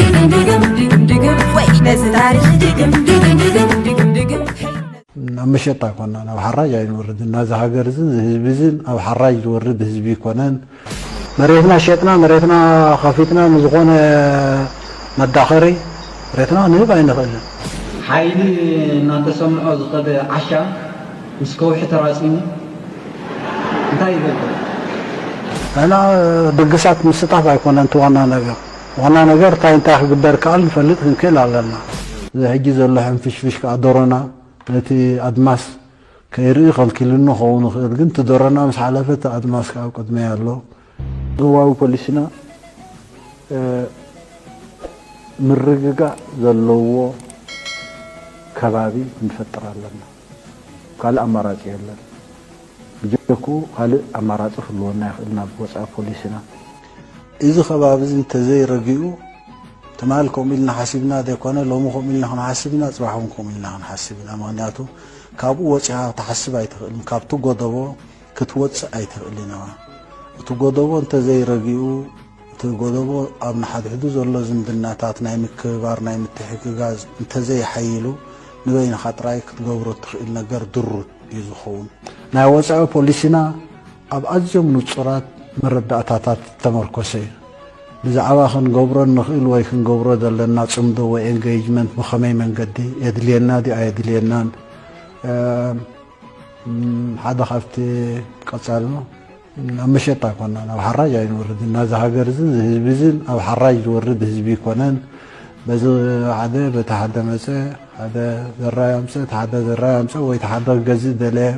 ድግም ድግም ድግም ድግም ወይ ነዚ ታሪኽ ድግም ድግም ድግም ድግም ድግም ናብ መሸጣ ኣይኮናን፣ ናብ ሓራጅ ኣይንወርድን። ናዚ ሃገር እዝን ህዝቢ እዝን ኣብ ሓራጅ ዝወርድ ህዝቢ ኣይኮነን። መሬትና ሸጥና፣ መሬትና ከፊትና ንዝኾነ መዳኸሪ መሬትና ክንህብ ኣይንኽእልን። ሓይሊ እናተሰምዖ ዝኸደ ዓሻ ምስ ከውሒ ተራፂሙ እንታይ ይገብር? ንሕና ድግሳት ምስታፍ ኣይኮነን እቲ ዋና ነገር። ዋና ነገር እንታይ እንታይ ክግበር ከኣል ንፈልጥ ክንክእል ኣለና። እዚ ሕጂ ዘሎ ሕንፍሽፍሽ ከኣ ዶሮና ነቲ ኣድማስ ከይርኢ ከልኪሉኒ ክኸውን ይኽእል፣ ግን እቲ ዶሮና ምስ ሓለፈ እቲ ኣድማስ ከኣ ኣብ ቅድመይ ኣሎ። ዞባዊ ፖሊሲና ምርግጋእ ዘለዎ ከባቢ ክንፈጥር ኣለና። ካልእ ኣማራጺ የለን። ብጀኩ ካልእ ኣማራጺ ክህልወና ይኽእል ናብ ወጻኢ ፖሊሲና። እዚ ከባቢ እዚ እንተዘይረጊኡ ትማል ከምኡ ኢልና ሓሲብና ዘይኮነ ሎሚ ከምኡ ኢልና ክንሓስብ ኢና፣ ጽባሕ እውን ከምኡ ኢልና ክንሓስብ ኢና። ምኽንያቱ ካብኡ ወጺኻ ክትሓስብ ኣይትኽእልን። ካብቲ ጎደቦ ክትወጽእ ኣይትኽእልን ኢኻ። እቲ ጎደቦ እንተዘይረጊኡ፣ እቲ ጎደቦ ኣብ ንሓድሕዱ ዘሎ ዝምድናታት ናይ ምክብባር፣ ናይ ምትሕግጋዝ እንተዘይሓይሉ፣ ንበይንኻ ጥራይ ክትገብሮ እትኽእል ነገር ድሩት እዩ ዝኸውን። ናይ ወጻኢ ፖሊሲና ኣብ ኣዝዮም ንጹራት መረዳእታታት እተመርኮሰ እዩ። ብዛዕባ ክንገብሮ እንኽእል ወይ ክንገብሮ ዘለና ጽምዶ ወይ ኤንጌጅመንት ብኸመይ መንገዲ የድልየና ድዩ ኣየድልየናን፣ ሓደ ካብቲ ቀጻሊ ኣብ መሸጣ ኣይኮናን፣ ኣብ ሓራጅ ኣይንወርድን። ናዚ ሃገር እዝን ህዝቢ እዝን ኣብ ሓራጅ ዝወርድ ህዝቢ ኣይኮነን። በዚ ሓደ በቲ ሓደ መጸ፣ ሓደ ዘራይ ኣምጸ፣ እቲ ሓደ ዘራይ ኣምጸ ወይ እቲ ሓደ ክገዝእ ደለየ።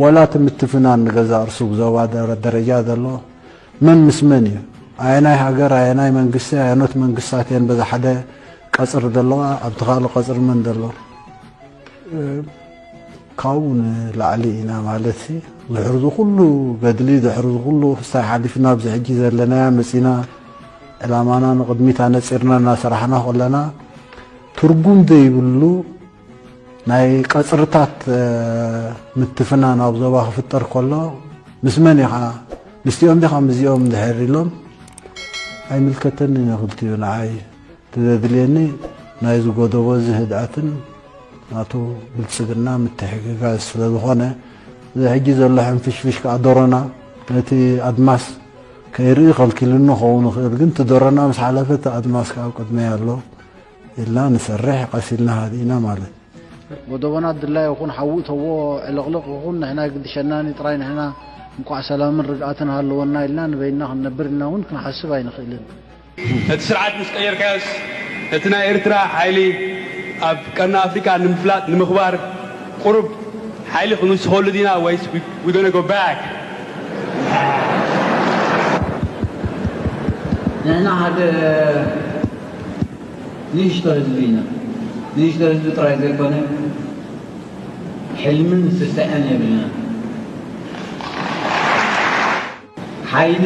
ወላ እቲ ምትፍናን ንገዛእ ርእሱ ብዞባ ደረ- ደረጃ ዘሎ መን ምስ መን እዩ? ኣየናይ ሃገር፣ ኣየናይ መንግስቲ፣ ኣየኖት መንግስታት እየን በዚ ሓደ ቀጽሪ ዘለዋ፣ ኣብቲ ካልእ ቀጽሪ መን ዘሎ? ካብኡ ንላዕሊ ኢና ማለት ሲ፣ ድሕሪ እዚ ኩሉ ገድሊ፣ ድሕሪ እዚ ኩሉ ክስታይ ሓሊፍና ኣብዚ ሕጂ ዘለናያ መጺና ዕላማና ንቕድሚት ኣነጺርና እናሰራሕና ከለና ትርጉም ዘይብሉ ናይ ቀጽርታት ምትፍናን ኣብ ዞባ ክፍጠር ከሎ ምስ መን ኢኻ? ምስቲኦም ዲኻ ምስዚኦም እንድሕር ኢሎም ኣይምልከተንን እዩ ክልቲኡ ንዓይ። እቲ ዘድልየኒ ናይዚ ጎደቦ እዚ ህድኣትን ናቱ ብልጽግና ምትሕግጋዝ ስለ ዝኾነ፣ እዚ ሕጂ ዘሎ ሕንፍሽፍሽ ከኣ ዶሮና ነቲ ኣድማስ ከይርኢ ከልኪሉኒ ክኸውን ይኽእል፣ ግን እቲ ዶሮና ምስ ሓለፈ እቲ ኣድማስ ከኣ ኣብ ቅድመይ ኣሎ ኢልና ንሰርሕ፣ ቀስ ኢልና ሃዲእና ማለት። ጎደቦና ድላይ ይኹን ሓዊ እተዎ ዕልቕልቕ ይኹን ንሕና ኣይግድሸናን እዩ፣ ጥራይ ንሕና እንቋዕ ሰላምን ርግኣትን ሃለወና ኢልና ንበይንና ክንነብር ኢልና እውን ክንሓስብ ኣይንኽእልን። ነቲ ስርዓት ምስ ቀየርካዮስ ነቲ ናይ ኤርትራ ሓይሊ ኣብ ቀርኒ ኣፍሪቃ ንምፍላጥ ንምኽባር ቁሩብ ሓይሊ ክንውስኸሉ ዲና ወይስ we gonna go back? ንሕና ሓደ ንእሽቶ ህዝቢ ኢና። ንእሽቶ ህዝቢ ጥራይ ዘይኮነ ሕልምን ስስዐን የብልና። ሓይሊ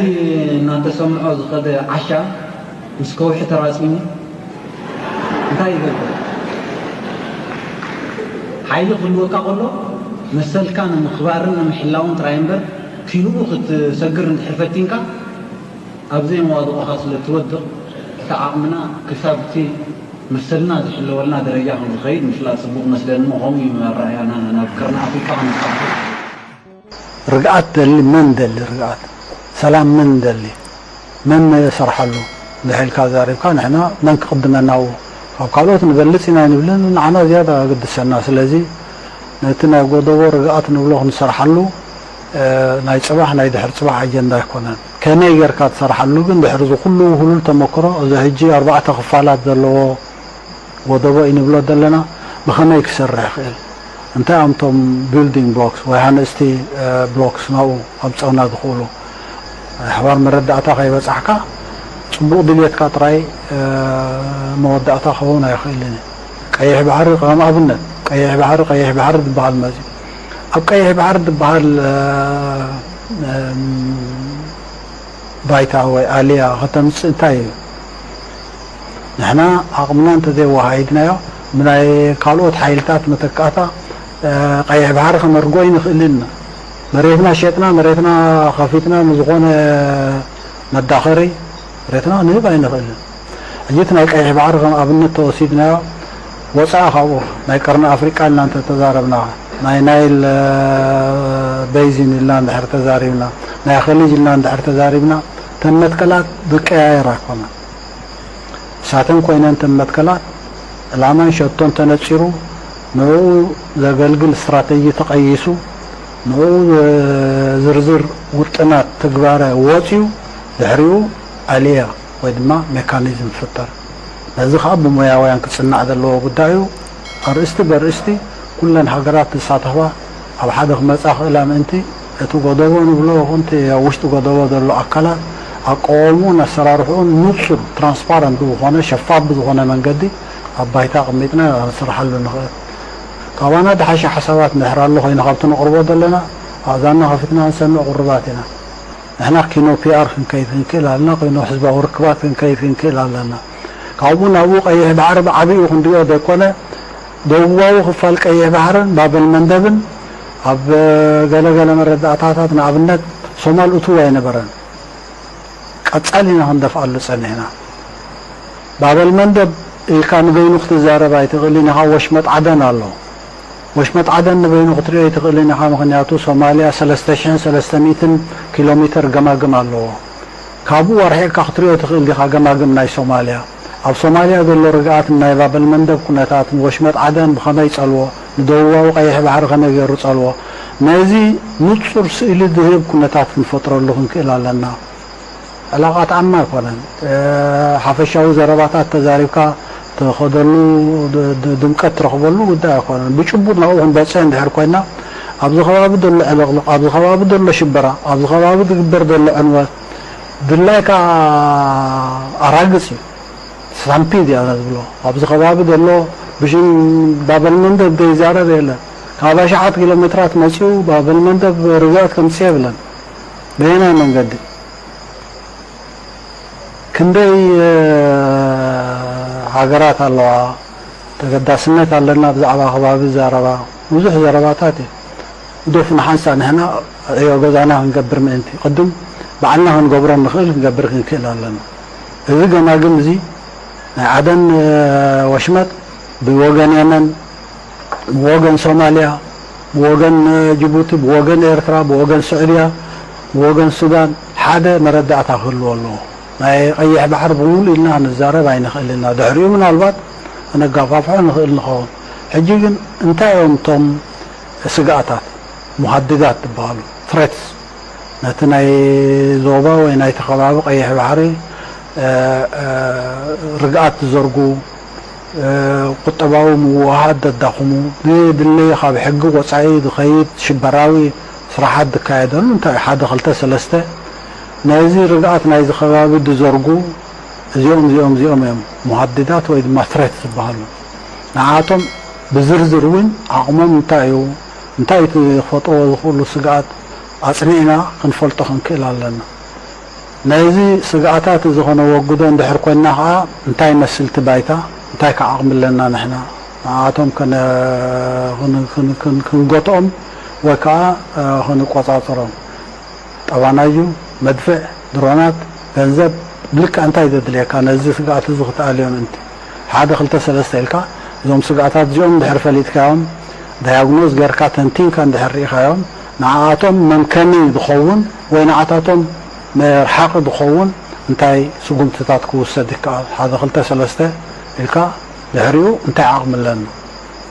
እናተሰምዖ ዝኸደ ዓሻ ምስ ከውሒ ተራጺሙ እንታይ ይገብር? ሓይሊ ክህልወካ ከሎ መሰልካ ንምኽባርን ንምሕላውን ጥራይ እምበር ኪንኡ ክትሰግር እንድሕር ፈቲንካ ኣብ ዘይመዋድቑኻ ስለ እትወድቕ እቲ ዓቕምና ክሳብ እቲ መሰልና ዝሕለወልና ደረጃ ከም ዝኸይድ ምፍላጥ ጽቡቕ መስለኒ። እሞ ከምኡ እዩ ኣረኣእያና ናብ ቀርኒ ኣፍሪቃ ክንጻወት። ርግኣት ደሊ መን ደሊ ርግኣት ሰላም መን ደሊ መን ሰርሓሉ እንድሕር ኢልካ ዛሪብካ ንሕና መን ክቕድመና ኣብኡ ካብ ካልኦት ንበልጽ ኢና ኣይንብልን ንዓና ዝያዳ ኣገድሰና ስለዚ ነቲ ናይ ጎደቦ ርግኣት ንብሎ ክንሰርሓሉ ናይ ጽባሕ ናይ ድሕር ጽባሕ ኣጀንዳ ኣይኮነን ከመይ ጌርካ ትሰርሓሉ ግን ድሕሪ እዚ ኩሉ ውህሉል ተመክሮ እዚ ሕጂ ኣርባዕተ ክፋላት ዘለዎ ጎደቦ እዩ ንብሎ ዘለና ብኸመይ ክሰርሕ ይኽእል እንታይ እዮም እቶም building blocks ወይ ሃነፅቲ blocks ናብኡ ከምፀውና ዝኽእሉ ናይ ሓባር መረዳእታ ከይበፃሕካ ፅቡቕ ድልየትካ ጥራይ መወዳእታ ክኸውን ኣይኽእልን እዩ ቀይሕ ባሕሪ ከም ኣብነት ቀይሕ ባሕሪ ቀይሕ ባሕሪ ዝበሃል መፅዩ ኣብ ቀይሕ ባሕሪ ዝበሃል ባይታ ወይ ኣልያ ከተምፅእ እንታይ እዩ ንሕና ዓቕምና እንተዘይወሃሂድናዮ ብናይ ካልኦት ሓይልታት መተካእታ ቀይሕ ባሕሪ ከነርግኦ ኣይንኽእልን ኢና። መሬትና ሸጥና መሬትና ከፊትና ንዝኾነ መዳኸሪ መሬትና ክንህብ ኣይንኽእልን። ሕጂ እቲ ናይ ቀይሕ ባሕሪ ከም ኣብነት ተወሲድናዮ፣ ወፃኢ ካብኡ ናይ ቀርኒ ኣፍሪቃ ኢልና እንተተዛረብና፣ ናይ ናይል ቤይዚን ኢልና እንድሕር ተዛሪብና፣ ናይ ኸሊጅ ኢልና እንድሕር ተዛሪብና፣ እተን መትከላት ዝቀያየር ኣይኮነን። እሳተን ኮይነን እተን መትከላት፣ ዕላማን ሸቶን ተነፂሩ፣ ንኡ ዘገልግል ስትራተጂ ተቐይሱ፣ ንኡ ዝርዝር ውጥናት ትግባረ ወፅዩ፣ ድሕሪኡ ኣልያ ወይ ድማ ሜካኒዝም ይፍጠር። ነዚ ከዓ ብሞያውያን ክፅናዕ ዘለዎ ጉዳይ እዩ። ኣርእስቲ በርእስቲ ኩለን ሃገራት ዝሳተፋ ኣብ ሓደ ክመፃ ክእላ ምእንቲ፣ እቲ ጎደቦ ንብሎ ይኹን እቲ ኣብ ውሽጢ ጎደቦ ዘሎ ኣካላት ኣቃውምኡን ኣሰራርሕኡን ንፁር፣ ትራንስፓረንት ብዝኾነ፣ ሸፋፍ ብዝኾነ መንገዲ ኣብ ባይታ ኣቕሚጥና ክንስርሓሉ ንኽእል። ካባና ዝሓሸ ሓሳባት እንድሕር ኣሎ ኮይኑ ካብቲ ነቕርቦ ዘለና፣ ኣእዛንና ከፊትና ክንሰምዕ ቁሩባት ኢና። ንሕና ኪኖ ፒኣር ክንከይድ ክንክእል ኣለና፣ ኮይኑ ህዝባዊ ርክባት ክንከይድ ክንክእል ኣለና። ካብኡ ናብኡ ቀይሕ ባሕሪ ብዓቢኡ ክንሪኦ ዘይኮነ፣ ደቡባዊ ክፋል ቀይሕ ባሕርን ባበል መንደብን ኣብ ገለገለ መረዳእታታት፣ ንኣብነት፣ ሶማል እትው ኣይነበረን። ቀጻሊ ኢና ክንደፍኣሉ ጸኒሕና። ባበል መንደብ ኢልካ ንበይኑ ክትዛረብ ኣይትኽእልን ኢኻ። ወሽመጥ ዓደን ኣሎ። ወሽመጥ ዓደን ንበይኑ ክትሪኦ ኣይትኽእልን ኢኻ። ምኽንያቱ ሶማልያ ሰለስተ ሽሕን ሰለስተ ሚእትን ኪሎ ሜትር ገማግም ኣለዎ። ካብኡ ኣርሒቕካ ክትሪኦ ትኽእል ዲኻ ገማግም ናይ ሶማልያ? ኣብ ሶማልያ ዘሎ ርግኣትን ናይ ባበል መንደብ ኩነታትን፣ ወሽመጥ ዓደን ብኸመይ ጸልዎ፣ ንደቡባዊ ቀይሕ ባሕሪ ከመይ ገይሩ ጸልዎ፣ ነዚ ንጹር ስእሊ ዝህብ ኩነታት ክንፈጥረሉ ክንክእል ኣለና። ዕላቓት ዓማ ኣይኮነን። ሓፈሻዊ ዘረባታት ተዛሪብካ ትኸደሉ፣ ድምቀት ትረኽበሉ ጉዳይ ኣይኮነን። ብጭቡጥ ናብኡ ክንበፅሕ እንድሕር ኮይና፣ ኣብዚ ከባቢ ዘሎ ዕልቕልቕ፣ ኣብዚ ከባቢ ዘሎ ሽበራ፣ ኣብዚ ከባቢ ዝግበር ዘሎ ዕንወት ድላይካ ኣራግፅ እዩ። ስታምፒድ እያ ዝብሎ። ኣብዚ ከባቢ ዘሎ ብሽም ባበል መንደብ ዘይዛረብ የለን። ካብ ኣሽሓት ኪሎ ሜትራት መፂኡ ባበል መንደብ ርግኣት ከምፅእ የብለን በየናይ መንገዲ? ክንደይ ሃገራት ኣለዋ፣ ተገዳስነት ኣለና ብዛዕባ ከባቢ ዘረባ፣ ብዙሕ ዘረባታት እዩ። ዶፍ ንሓንሳ ንሕና ዕዮ ገዛና ክንገብር ምእንቲ ቅድም ባዕልና ክንገብሮ ንኽእል ክንገብር ክንክእል ኣለና። እዚ ገማግም እዚ ናይ ዓደን ወሽመጥ ብወገን የመን፣ ብወገን ሶማልያ፣ ብወገን ጅቡቲ፣ ብወገን ኤርትራ፣ ብወገን ስዑድያ፣ ብወገን ሱዳን ሓደ መረዳእታ ክህልዎ ኣለዎ። ናይ ቀይሕ ባሕሪ ብምሉእ ኢልና ክንዛረብ ኣይንኽእል ኢና። ድሕሪኡ ምናልባት ከነጋፋፍሖ ንኽእል ንኸውን። ሕጂ ግን እንታይ እዮም እቶም ስግኣታት፣ ሙሃድዳት ዝበሃሉ፣ ትሬትስ፣ ነቲ ናይ ዞባ ወይ ናይቲ ከባቢ ቀይሕ ባሕሪ ርግኣት ዝዘርጉ፣ ቁጠባዊ ምውህሃድ ዘዳኽሙ፣ ብድለይ ካብ ሕጊ ወጻኢ ዝኸይድ ሽበራዊ ስራሓት ዝካየደሉ እንታይ ሓደ ክልተ ሰለስተ ነዚ ርግኣት ናይዚ ከባቢ ዝዘርጉ እዚኦም እዚኦም እዚኦም እዮም ሙሃድዳት ወይ ድማ ትሬት ዝበሃሉ። ንዓቶም ብዝርዝር እውን ዓቕሞም እንታይ እዩ፣ እንታይ እቲ ክፈጥርዎ ዝኽእሉ ስግኣት ኣጽኒዕና ክንፈልጦ ክንክእል ኣለና። ነዚ ስግኣታት እዚ ከነወግዶ እንድሕር ኮይንና ከኣ እንታይ ይመስል እቲ ባይታ፣ እንታይ ከ ዓቕሚ ኣለና ንሕና ንዓቶም ከነ-፣ ክን-፣ ክን-፣ ክን-፣ ክንገትኦም ወይ ከኣ ክንቆጻጸሮም። ጠባናዩ፣ መድፍዕ፣ ድሮናት፣ ገንዘብ፣ ልክዕ እንታይ ዘድልየካ ነዚ ስግኣት እዚ ክትኣልዮ ምእንቲ። ሓደ ክልተ ሰለስተ ኢልካ እዞም ስግኣታት እዚኦም እንድሕር ፈሊጥካዮም፣ ዳያግኖዝ ጌርካ ተንቲንካ እንድሕር ርኢኻዮም፣ ንዓኣቶም መምከኒ ዝኸውን ወይ ንዓታቶም መርሓቒ ዝኸውን እንታይ ስጉምትታት ክውሰድ ይከኣል? ሓደ ክልተ ሰለስተ ኢልካ ድሕሪኡ እንታይ ዓቕሚ ኣለና?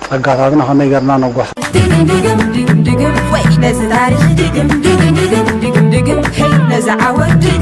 ጸጋታትና ከመይ ጌርና ነጓስብሖም? ድግም ድግም ድግም ድግም ወይ ነዚ ታሪኽ ድግም ድግም ድግም ድግም ድግም ሄይ ነዚ ዓወት ድግም